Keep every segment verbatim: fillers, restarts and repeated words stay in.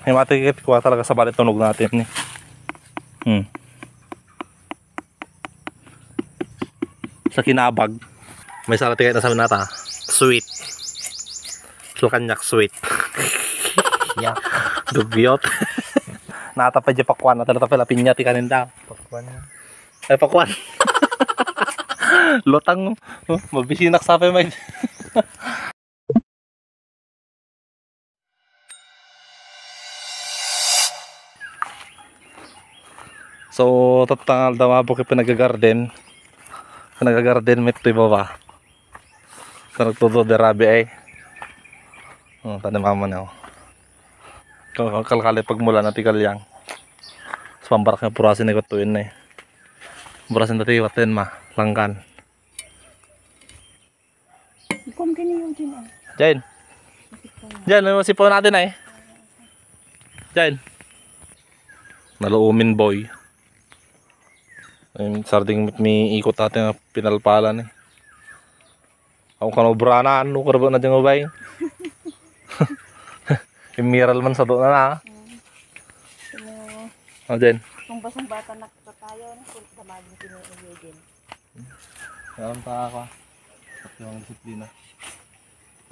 Ay, mati ket kua talaga sa bali tunog natin ni. Hmm. Sa kinabag. May sala ti kayat na sa minata. Sweet. Sa kanyak sweet. Yak. Dugyot. Nata pa di pakuan, nata pa la pinya ti kaninda. Pakuan na. Ay, pakuan. Lutang, oh, mabisinak sa pa may. So, tatangal da mabuk yung pinagagarden. Pinagagarden met to baba. Sa nagtudo derabi ay. Oh, tani mama na, oh. Kal-, kalkali pagmula na ti galyang. Sa pambarak nga purasin ni kutuin na eh. Purasin dati waten ma, langkan. Ikaw ang kiniyo dyan, ah. Jen. Jen, ano sipaw natin ay? Jen. Naluumin boy. Ayun, sarding mi ikot atin nga pinalpalan eh. Ako kano brana, ano karba na dyan, bay? Imiral man sa doon na, ah. Mm. Ano? Oh, Jen. Kung basang bata na tayo, kung damagin kini Eugene. Alam ta ako. Pati ang disiplina.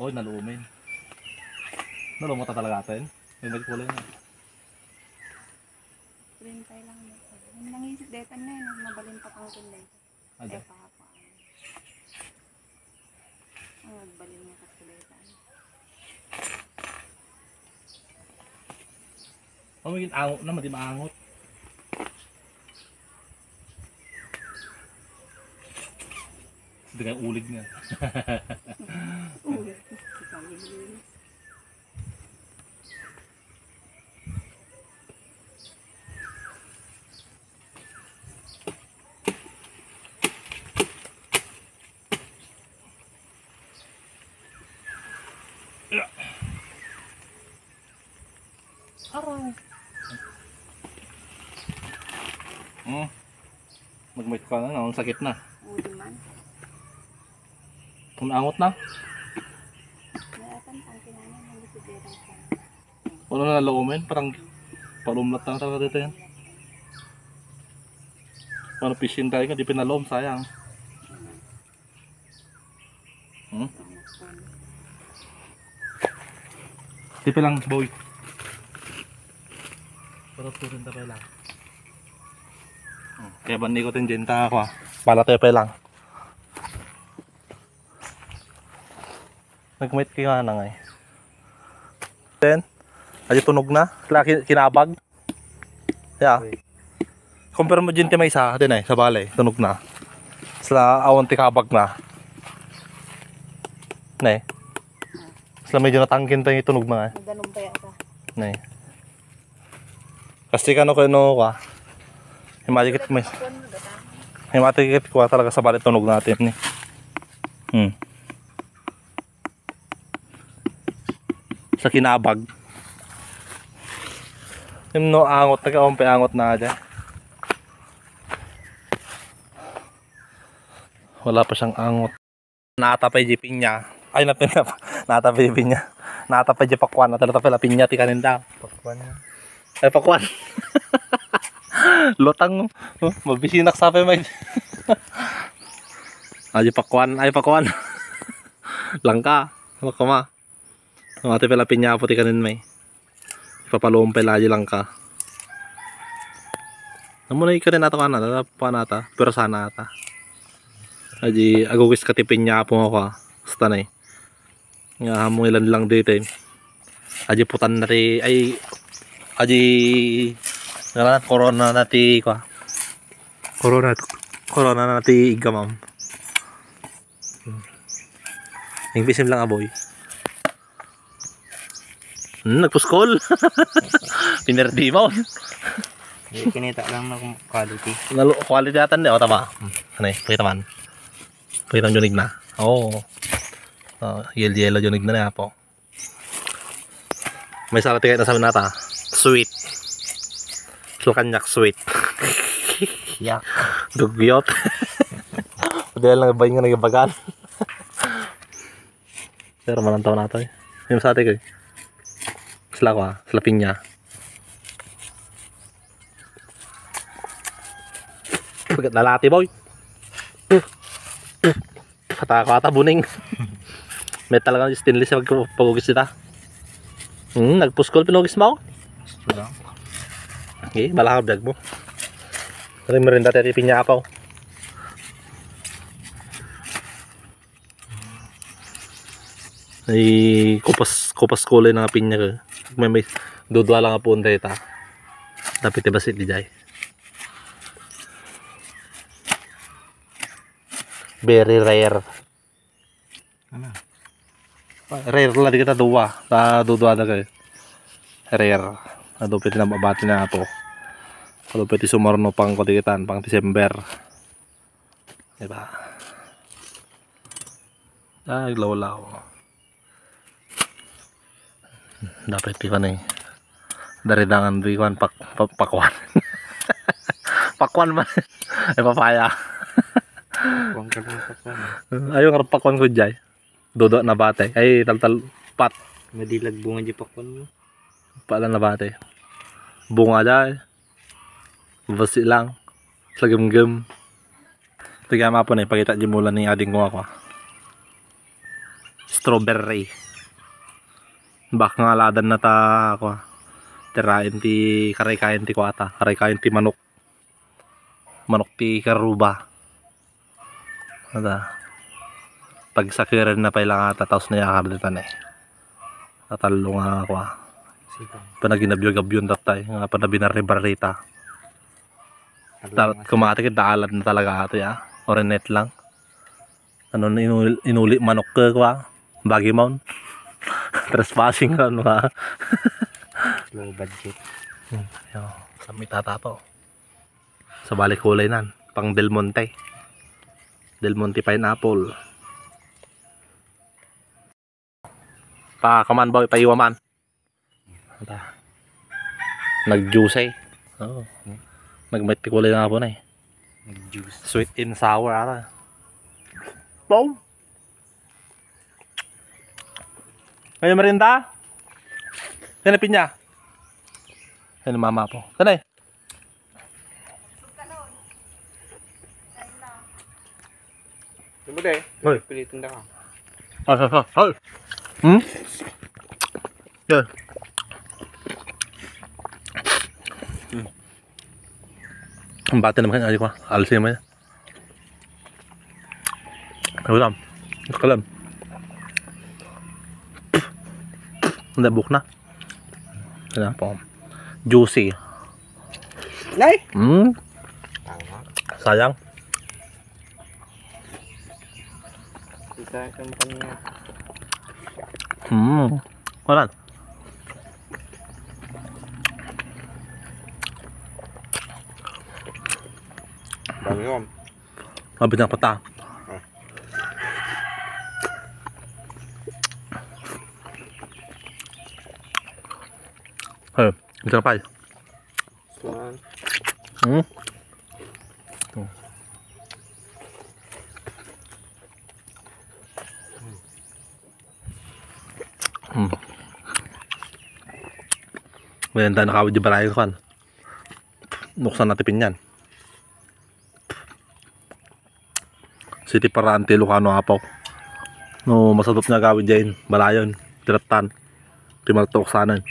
Oy, nalumin. Nalumot na talaga atin. May magkulay na. Printay lang mo. Nangisip detan na yun. Mabalin pa kang kunday. Ada. Eh, papa. Ang nagbalin nga katkuletan. Oh, may angot na, madi maangot. Hindi nga ulig nga. Uy, kita mo yun. Aray. Hmm. Nagmit ka na, ang sakit na. Oo naman. Kung angot na? Wala pang tangke na yan, ang bisikleta ko. Ano na naloomin? Parang palumlat lang talaga dito yan. Ano, fishing tayo nga, di pinalom, sayang. Hmm? Tipi lang, boy. Pero turin ta pa lang. Hmm. Kaya bandi ko tin Jenta ako, ah. Pala tayo pa lang. Nagmit kayo nga na nga eh. Then, ayo tunog na. Laki kinabag. Yeah. Compare mo dyan ti maysa, din ay, sa balay, tunog na. Sila awan ti kabag na. Ne. Sila medyo natangkin tayo tunog na nga. Nagdanumpay ata. Ne. Kasi kano kano ka. Imagine kit may. Imagine kit kuha talaga sa balay tunog natin ni. Hmm. Sa kinabag. Yung no angot, nagkaon pa angot na dyan. Wala pa siyang angot. Nata pa di pinya. Ay, napin-, nata pa di pinya. Nata pa di pakuan. Nata pa la pinya ti kaninda. Pakuan na. Ay, pakuan. Lutang, oh. Mabisinak sa pa may. Ay, pakuan. Ay, pakuan. Langka. Ano ka ma? Ang ate pala pinyapo ti kanin may. Ipapalong pala di langka. Amo na ikarin ato ka na, tata pa nata, pero sana ata. Aji, agugis ka ti pinyapo nga ka. Basta na eh. Nga amo ilan lang dito eh. Aji putan na ti, ay, aji, nga corona na ti, kwa. Corona, corona na ti igamam. Nagpisim lang, aboy. Hmm, nagpuskol. Pinerdi mo. Di, kinita lang na kung quality. Lalo, quality atan di. O, tama. Hmm, ano eh, pakita man. Pakita ang junig na. Oo. Oh, yel-, yellow junig na na po. May sala ti kayat na sa minata. Sweet. Sa kanyak sweet. Yak. Dugyot. Dahil lang ba yung nagabagan? Pero manantaw na to eh. Yung sa ate ko eh. Sila ko ah. Sila pinya. Pagkat lalati, boy. Patako ata, buning. May talaga stainless yung pag-, pag-ugis dita. Hmm, nagpuskol pinugis mo? Gusto lang. Okay, bala ka biag mo. Rin merinda tayo pinya ako. Ay, kupas, kupas kulay na nga pinya ko. May, may dudua lang nga puon dayta. Dapat ibasit di jay. Very rare. Ano? Rare lang di kita dua. Ta dudua na kayo. Rare. Adu pwede na mabati na apo. Adu pwede sumarno pang kudikitan, pang December. Diba? Ah, naglawlaw. Dapat di ka na eh. Daridangan di kuan pak, pak, pakuan. Pakuan man. Ay, papaya. Pakuan ka na, pakuan. Ayaw nga pakuan ko jay. Dodo na bate. Ay, taltal pat. Madilag bunga di pakuan mo. Pala na bate. Bunga jay. Basi lang. Sa gemgem. Ito kaya mapo na ipakita di mula ni ading ko ako. Strawberry. Bak nga aladan na ta ako. Tirain ti karaykayan ti kuata. Karaykayan ti manok. Manok ti karuba. Ada. Pagsakeren na pay lang ata, taos na yakar dita na eh. Tatallo nga ako ah. Sige. Panaginabyog-abyon tatay, nga panabinarri-barrita. Dapat kumati kita alad na talaga ato ya. Orinet lang. Ano na inuli, inuli manok ka kwa? Bagi maun. Trespassing ka ano ha? Low budget. Hmm, yo, sa may tata to. Sa balik kulay nan. Pang Del Monte. Del Monte pineapple. Pa, kaman ba, paiwa man. Ata. Nag-juice eh. Oo. Nagmait ti kulay na po na eh. Nag-juice. Sweet and sour ata. Wow. Kayo merienda? Sino pinya? Sino mama po? Sino eh? Ano ba, de? Hoy. Pilitin na ka. Ah, ah, ah, hoy. Hmm? Yeah. Hmm. Ang bata naman kayo, ko. Alsi naman. Ulam. Kalam. Hindi, buhok na. Kailangan po. Juicy. Nay! Mm. Tama. Sayang. Isa kang panya. Mm. Wala. Dami yun. Mabit na pata. Ah. Hey, isa pa eh. Kuan. Hmm? Hmm. Ngayon tayo nakawid di balay ko kan. Nuksan natin pinyan. Siti paraan ti Ilocano apaw. No, masadot nga agawid diay balayon, ti rattan, ti maltuoksanen.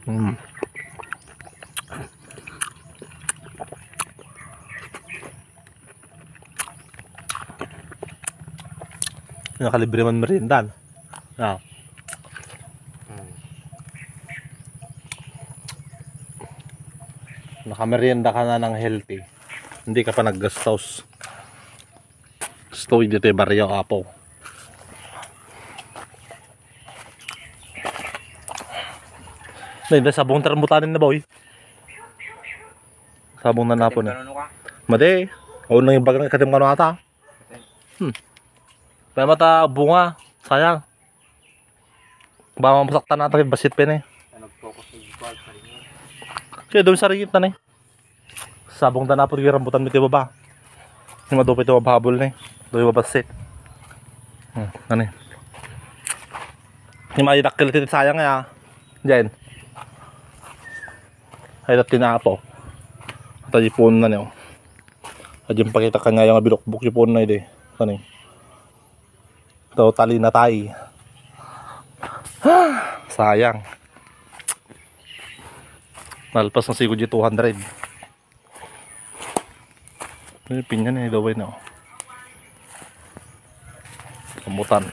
Mm. Nakalibre man meriendan. Ah. Nakamerienda ka na ng healthy. Hindi ka pa naggastos. Stoy dito yung baryo, apo. Dahil sabong tarambutanin na, boy. Sabong na napon eh. Ano ka? Madi. O nang ibagang ikatim kano ata. Hmm. Kaya mata bunga, sayang. Baka masaktan ata kay basit pa ni. Ano, focus sa visual, sa rin. Kaya doon sa rigit na ni. Sabong da na po, rambutan mo iti baba. Yung madupa iti baba habol ni. Doon yung basit. Hmm, ano eh. Yung mga idakkel iti sayang ya. Diyan. Ay, dati na apo. Ata di puon na niyo. Adi pakita kanya yung bilukbok yung puon na ide. Kani. Totally natay. Sayang. Nalpas na siguro di two hundred. Ay, pinyan eh, daway na, oh. Rambutan.